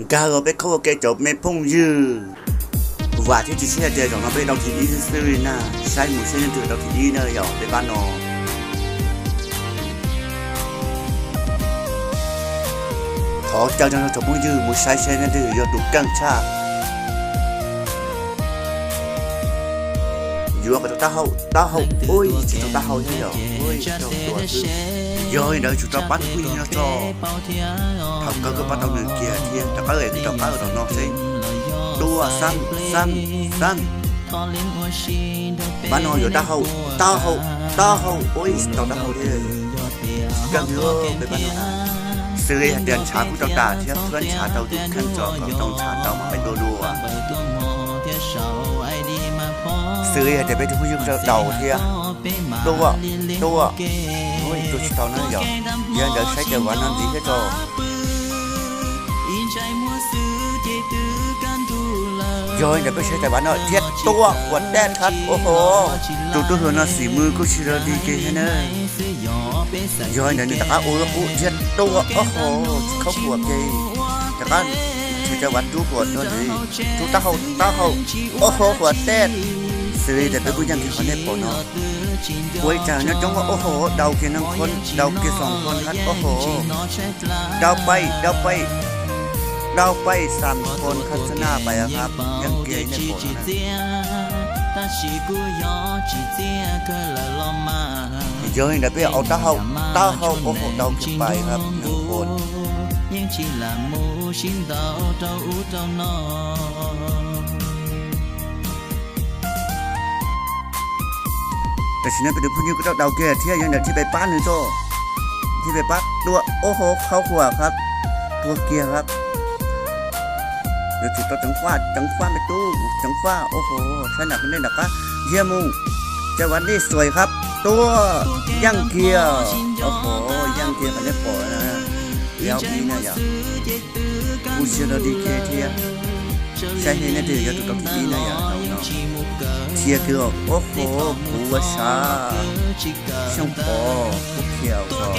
Nkag los peb khaub ua ke cov me phooj ywg. Vam thiab cia siab hais tias zaum no peb tau thib ib xwb xwb li na. Saib mus saib leej twg tau thib ib na yog peb pab no. Thov caw tag nrho cov phooj ywg mus saib seb leej twg yog tus keej tshaj. Yuav kom tau taub hau, taub hau, ua tsis tau taub hau thiab yog ua tsis tau tua xwb. Yog li ntawd tsum tau pab tus phooj ywg no tso. Thaum kawg koj pab tau nws kiag thiab, rov qab es rov qab los no seb. Tua, xab, xab, xab. Pab no yuav taub hau, taub hau, taub hau, ua tsis tau taub hau thiab. Kawg li peb pab no na. Xws li hais tias ntshav kuj tau tas thiab, pab ntshav tau tus kheej tso kom tau ntshav tau mas peb tua dua. Xws li hais tias peb tus phooj ywg tau daus thiab. Tua, tua, ua tsis tau na yog. Yog li ntawd saib cov vam no ntxiv thiab tso. Yog li ntawd peb saib cov vam no thiab tua huam dej khab, ua ho. Tus tub hluas no xim mws kuj tsis zoo li kiag thiab na. Yog li ntawd nws rov qab ua lub qub thiab tua, ua ho, tsis khaub huam kiag. Rov qab nrhiav cov vam rub huam rau nws, rub taub hau, taub hau, ua ho huam dej. Xws li tias peb kuj yeej kiag qhov nej pom no. Ua ib tsam nyob coob ua ho, daus kiag neeg khon, daus kiag xoom khon khab, ua ho. Daus paij, daus paij, daus paij xam khon khab xab naj pais khab, yeej kiag nej pom no na. Yog li ntawd peb yuav ua taub hau, taub hau ua ho daus kiag pais khab neeg khon. Tam sim no peb tus phooj ywg kuj tau daus kiag thiab, yog li ntawd thiaj pab nws tso. Thiaj pab tua, ua ho khaub huam khab, tua kiag khab. Yuav tsum tau ceev faj, ceev faj me tub, ceev faj, ua ho, saib nram nej nram qab, yag mus, cov vam dej xuaim khab, tua, yeej kiag, ua ho, yeej kiag qhov nej pom na, yog ib na yog. Kuj tsis zoo li kiag thiab. Saib nej leej twg yog tus tau thib ib na yog no. Thiab kiag, ua ho, kuv ua sav, Xyooj Pov, kuj khiav os.